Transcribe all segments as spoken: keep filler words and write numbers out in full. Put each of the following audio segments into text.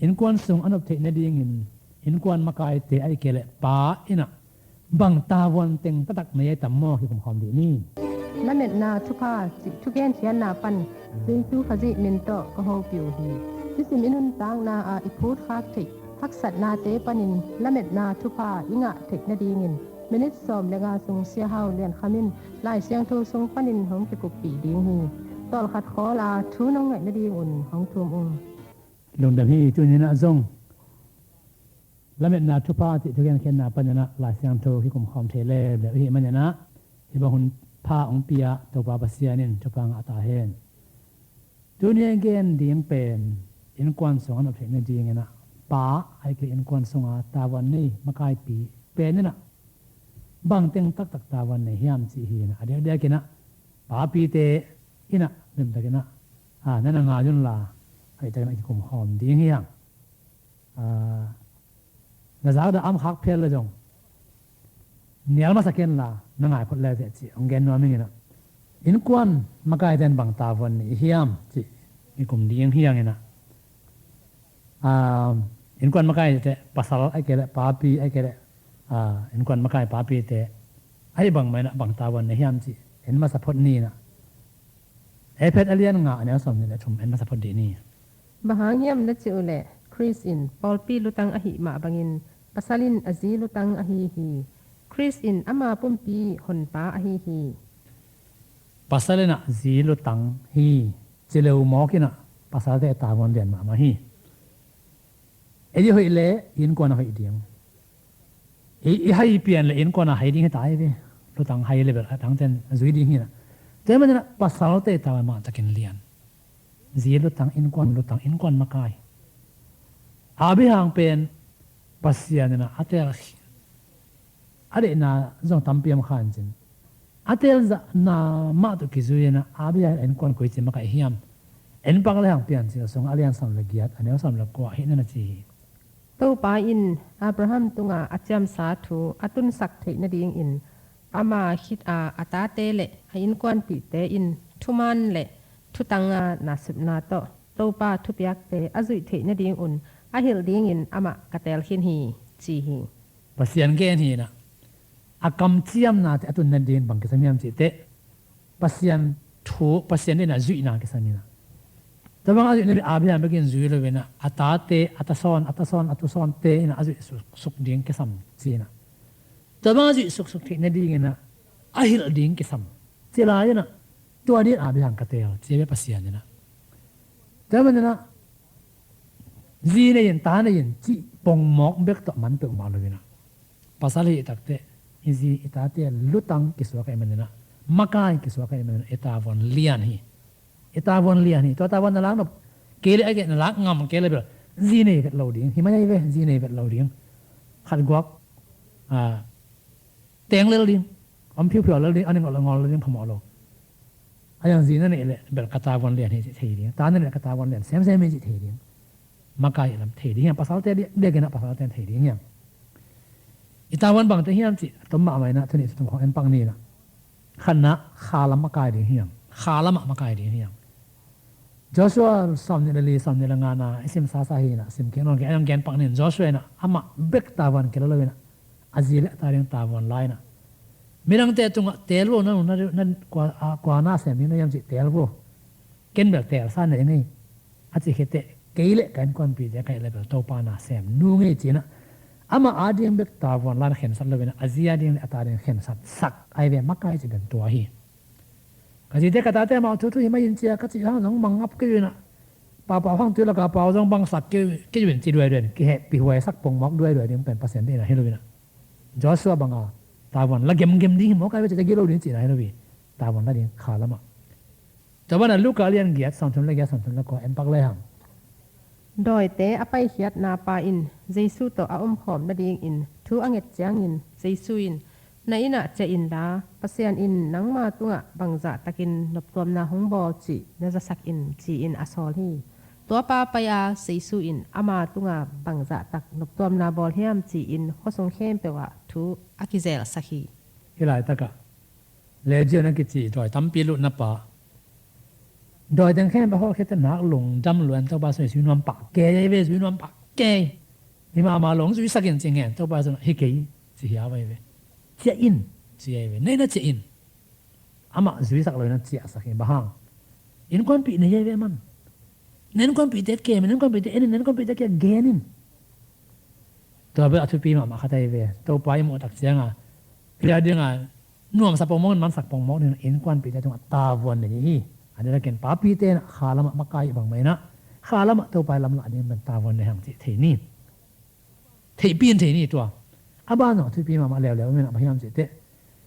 Innkuan sung a nop theih nadingin innkuan makaite ahih kei leh pa in ah bang tavuan teng taktak nei a tam maw, kikum khawm dih ni. Lametna thupha cih thugenkhiatna pan Jesu Khazih min tawh ka hopih uh hi. Thusim i nuntakna ah i phutkhak theih haksatnate panin lametna thupha i ngah theih nadingin minit sawm le nga sung Sia Hau Lian Kham in Lai Siangtho sung panin hong kikuppih ding hi. Tawlkhat khawl a thu nong ngaih nadingun hong thum ung. Lungdam hi. Tuni-in ah zong lametna thupha cih thugenkhiatna panin ah Lai Siangtho kikum khawm thei leuleu i hih manin ah hih bang hun pha hong pia Topa Pasian in thupha ngah ta hen. Tuni a i gen ding pen innkuan sung a nop theih nadingin ah pa ahih kei leh innkuan sunga tavuan nei makaipi pen in ah bang teng taktak tavuan nei hiam cih hi in ah, a diakdiakin ah papite in ah limtakin ah, a, na na ngai un la, a, limtakin ah kikum khawm ding hi hang. A, na zakdah a om khak phial leh zong nial masa ken la, na ngai phot le teh cih hong gen nuam ing in ah, innkuan makaite in bang tavuan nei hiam cih kikum ding hi hang in ah. A, innkuan makai teh pasal ahih kei leh papi ahih kei leh, a, innkuan makai papite ahih bangmah in ah bang tavuan nei hiam cih en masa phot ni in ah. Efesa a lian nga, a neu sawmnih le thum en masa phot dih ni. Bang hang hiam na cih uh leh Khrist in pawlpi lutang ahih mah bangin pasal in a zi lutang ahi hi. Khrist in ama pumpi honpa ahi hi. Pasal in ah zi lutang hi ci lo mawk in ah pasalte tavuan lian mahmah hi. Ei i hoih leh innkuan a hoih ding. I, i hai pian leh innkuan a hai ding hi ta hi ve. Lutang hai leh bel a tangten a zui ding hi in ah. Tua ahih manin ah pasalte tavuan mah takin lian. Zi lutang, innkuan lutang, innkuan makai. Abraham pen Pasian in ah a teel, a deihna zong tampi om kha in cin, a teelzahna mah tawh kizui in ah Abraham innkuan koi ci makaih hiam? En pak le hang Piancil sung a lian sawm le giat, a neu sawm le kua hih na na ci hi. Topa in Abraham tunga a ciamsa thu a tunsak theih nadingin ama khit a a tate le a innkuanpihte in thuman le thutanga nasepna tawh Topa thupiakte a zuih theih nadingun a hilh dingin amah ka teel khin hi, ci hi. Pasian gen hi in ah, a kamciamnate a tun nadingin bang kisam hiam cih teh Pasian thu, Pasian in ah zuihna kisam in ah. Tua bang a zuihna bel Abraham bekin zui lo in ah, a tate, a tasawn, a tasawn, a tusawnte in ah a zuih suk, suk ding kisam ci in ah. Tua bang a zuih suksuk theih nadingin ah a hilh ding kisam. Ci lai in ah, tua dingin Abraham ka teel, ci ve Pasian in ah. Tua manin ah zi nei in, ta nei in cih pongmawk bek tawh man peuhmah lo in ah, pasal hih takteh i zi i tate lutang kisuak ahih manin ah, makai kisuak ahih manin ah i tavuan lian hi. I tavuan lian hi. Tua tavuan na lak nop kei leh, a geh na lak ngam kei leh bel zi nei vet lo ding hi mai hi ve. Zi nei vet lo ding. Khat guak, a, teng lel ding, om phiuphiau lel ding, a ni ngol ngol lel ding phamawh lo. A, yang zi na neih leh bel ka tavuan lian hi cih thei ding. Ta na neih leh ka tavuan lian semsem hi cih thei ding. Makai lam thei ding hiam? Pasalte diak, diakin ah pasalte thei ding hiam? I tavuan bangte hiam cih tom mahmah in ah, tuni thuthung khawng en pak ni in ah. Khatna, kha lam makai ding hiam? Kha lamah makai ding hiam? Joshua sawmnih le li, sawmnih le nga na i sim sasa hi in ah, sim kik nawn kei, a nong gen pak ni in. Joshua in ah amah bek tavuan kila lo in ah, a zi le a ta ding tavuan la in ah, midangte tungah teel vo, na, na, na, kua, a, kua na sem ding na hiam cih teel vo. Ken bel teelsa na hi ing ei, a ci khit teh, kei le ka innkuanpihte ka hih leh bel Topa na sem nung ei ci in ah, amah ading bek tavuan la in ah khensat lo in ah, a zi ading le a ta ding khensat sak ahi ve. Makai cih pen tua hi. Ka zite ka tate amau thuthu hi mai in cia ka cih hang zong mangngap kei uh in ah, paupau hang tui laka pau zong bangsak kei, kei uh in ci duaiduai in, kihehpih huaisak pongmawk duaiduai ding pen Pasian deihna hi lo in ah. Joshua banga tavuan la gemgem ding hi mawk ahi ve, cite gilo ding cihna hi lo hi. Tavuan la ding kha lamah. Tua banah Luka lian giat, sawmthum le giat, sawmthum le kua en pak le hang. Dawite a paikhiatna pa in Jesu tawh a omkhawm nadingin thu a nget ciangin Jesu in, na innah ciah inla, Pasian in nangma tungah bangzah takin noptuamna hong bawl cih na zasak in, ci-in a sawl hi. Tuapa pai-a Jesu in ama tungah bangzah tak noptuamna bawl hiam ci-in khuasung khempeuh ah thu a kizelsak hi. Hih laitakah Legion a kici dawi tampi luhna pa Dawi teng khempeuh a hawlkhia teh nak lungdam lua in Topa sung zui nuam pah kei, ei ve, zui nuam pah kei. Hi mahmah lo, zuisak in ci ngen, Topa sung hi kei, ci hiau ei ve. Ciah in, ci ei ve. Nei na ciah in. Amah zuisak lo in a ciahsak hi, bang hang? Innkuanpih nei ei ve man. Na innkuanpihte kem in, na innkuanpihte en in, na innkuanpihte kia gen in. Tua bel a thupi mahmah khat ei ve. Topa i muh tak cianga, i a dinga nuamsa pongmawk in, mansak pongmawk in, innkuanpihte tungah tavuan nei hi. A diakin papite in kha lamah makai bang mah in, kha lamah Topa i lamlah ding pen tavuan nei hang cih thei ni. Theihpih in thei ni tua. A ban zong a thupi mahmah leuleu, min a bang hiam cih teh,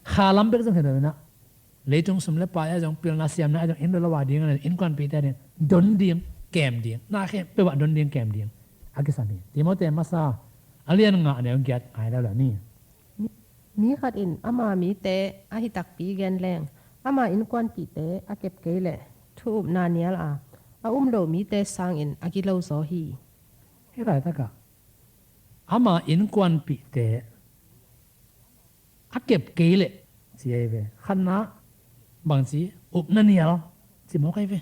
kha lam bek zong hi lo in, leitung sum le pai ah zong, pilna siamna ah zong, inn lo lo a ding, innkuanpihte a ding, don ding, kem ding, na khempeuh ah don ding, kem ding a kisam hi. Timote masa a lian nga, a neu giat ngai leuleu ni. Mi, mi khat in ama mite ahi takpi gen leng, ama innkuanpihte a kep kei leh thu upna nial a, a um lo mite sangin a gilo zaw hi. Hih laitakah ama innkuanpihte a kep kei leh, ci ei ve. Khatna bangci, upna nial, ci mawk ei ve.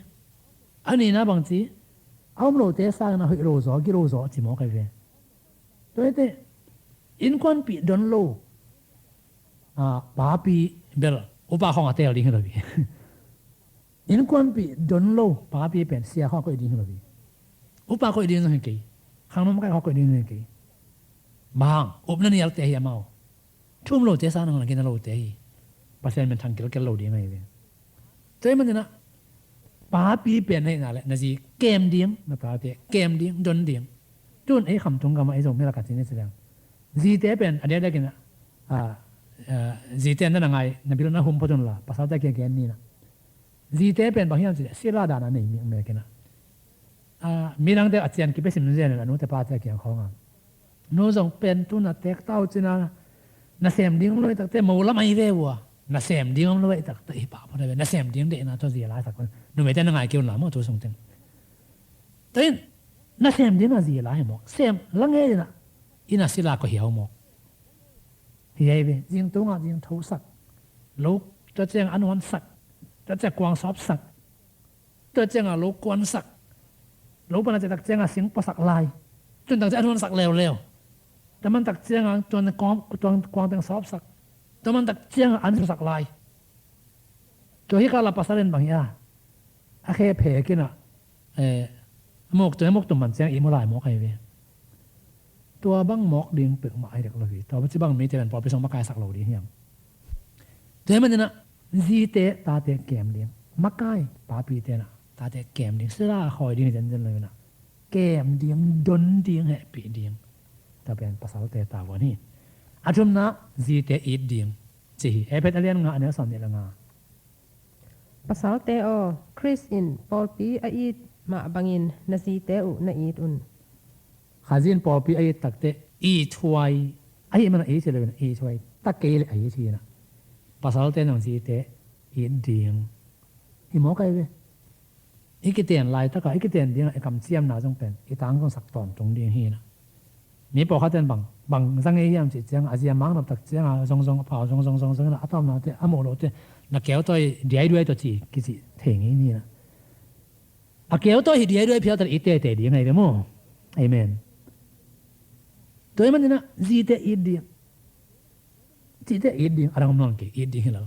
A nihna bangci, a um lote sangin a hoih lo zaw, gilo zaw, ci mawk ei ve. Tua hi teh, innkuanpih don lo, a, papi bel upa khawng a teel ding hi lo hi. Innkuanpih don lo papi pen sia khawng a koih ding hi lo hi. Upa koih ding zong hi kei. Khangno makai khawng a koih ding zong hi kei. Bang hang? Upna nialte hi amau. Thu um lote sang nang na gina lote hi. Pasian min thang kilkel lo ding ahi ve. Tua ahih manin ah, papi pen na hihna leh na zi kem ding, na tate kem ding, don ding. Tun ei Khamtung gamah ei Zomi lakah ci ni ci leng, zite pen a diakdiakin ah, ah, ah, zite na na ngai, na bil na hum phot un la, pasalte kia gen ni na. Zite pen bang hiam cih leh sila dan a nei mikmek in ah, ah, midangte a cian kipia sim zen in a nute pate kiang khawng a, nu zong pen tu na tek tau cin a, nasem ding om lo hi tak teh, mo lam ahi ve ua. Nasem ding om lo hi tak teh, hi pah phot ahi ve. Nasem ding deihna tawh zi lai sak phot. Numeite na ngai kei un la maw, tu sung teng. Tua in, nasem ding a zi lai hi mawk. Sem la ngei in ah, inn a sila kua hiau mawk. Hi ahi ve, zing tungah zing thosak. Lo, tua ciang an huansak. Tua ciang kuang sawpsak. Tua ciangah lo kuansak. Lo pan a ciah tak ciangah sing puasak lai. Tun tak ciah an huansak leuleu. Tua man tak ciangah tuan kuang, tuan kuang teng sawpsak. Tua man tak ciangah an susak lai. Tua hi kala pasal in bang hi a, a khe phek in ah, eh, a mawk tum, a mawk tum man ciang ihmu lai mawk ahi ve. Tua bang mawk ding peuhmah ahi dek lo hi. Tua ci bang mite pen pawlpi sung makaisak lo ding hiam? Tua ahih manin ah, zite tate kem ding. Makai, papite in ah tate kem ding. Sila a khawi ding hi zenzen lo in ah, kem ding, don ding, hehpih ding. Tua pen pasalte tavuan hi. A thumna, zite it ding, ci hi. Efet a lian nga, a neu sawm nih le nga. Pasalte aw, Khrist in pawlpi a it mah bangin na zite uh na it un. Khazih in pawlpi a it tak teh, ithuai. Ahih manin a it hi lo in ah, ithuai ta kei leh a it hi in ah, pasalte in zong zite it ding. Hi mawk ahi ve. I kiten laitakah, i kiten dingah i kamciamna zong pen i tang zong sak tawntung ding hi in ah. Mi pawlkhat in bang, bang zang ei hiam cih ciangah, a zi a mang nop tak ciangah, zongzong, a phau zongzong, zongzong in ah, a tawpna teh, a muh loh teh, na keu tawi diaiduai tawh ci, kici thei ngei ni in ah. A keu tawi hi diaiduai phial tak i teitei ding ahi ve maw. Amen. Tua ahih manin ah, zite it ding. Cihte it ding, a dang om lo kei, it ding hi lo.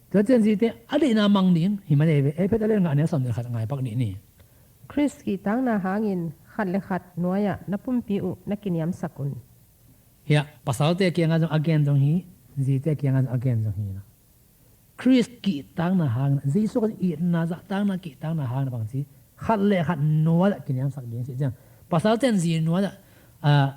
Tua ciang zite a deihna mang ding, hi mah ahi ve. Efet a lian nga, a neu sawm nih le khat ngai pak nih ni. Khrist kihtakna hangin khat le khat nuai-ah na pumpi uh na kiniamsak un. Hiah, pasalte kiangah zong a gen zong hi, zite kiangah zong a gen zong hi in ah. Khrist kihtakna hangin, Jesu Khrist itna zahtakna kihtakna hangin bangci, khat le khat nuai-ah kiniamsak ding cih ciang, pasalte in zi nuai-ah, ah,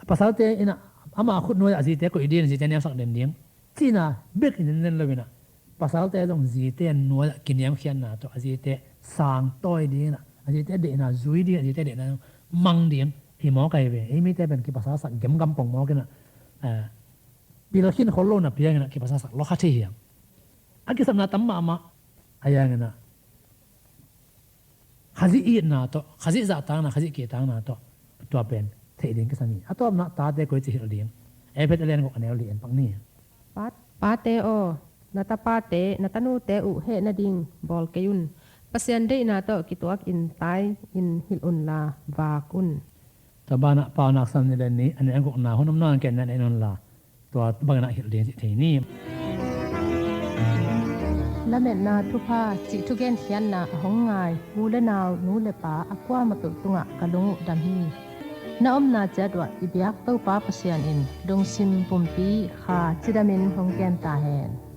pasalte in ah, ama khut nuai-ah zite koih ding, zite niamsak den ding cihna bek hi zenzen lo in ah, pasalte zong zite nuai-ah kiniamkhiatna tawh, a zite sang tawi ding in ah, a zite deihna zui ding, a zite deihna mang ding hi mawk ahi ve. Ei mite pen kipasalsak gemgam pongmawk in ah, ah, pil khin khol lo napi hangin ah kipasalsak lua kha thei hi hang. A kisapna tam mahmah ahi hangin ah, Khazih itna tawh, Khazih zahtakna, Khazih kihtakna tawh, tua pen theih ding kisam hi. A tawpna, tate koici hilh ding. Efet a lian guk, a neu li en pak ni. Pa, pate aw, na tapate, na tanute uh heh nading bawl kei un. Pasian deihna tawh kituak in tai in hilh unla vak un. Tua banah Paunak sawmnih le nih a neu gukna hun om nawn ken na en unla, tua bangin ah hilh ding cih thei ni. Lametna thupha cih thugenkhiatna a hong ngai u le nau, nu le pa a kuamah peuh tungah ka lung uh dam hi. Na omna ciat uah i biak Topa Pasian in lungsim pumpi kha cidamin hong kem ta hen.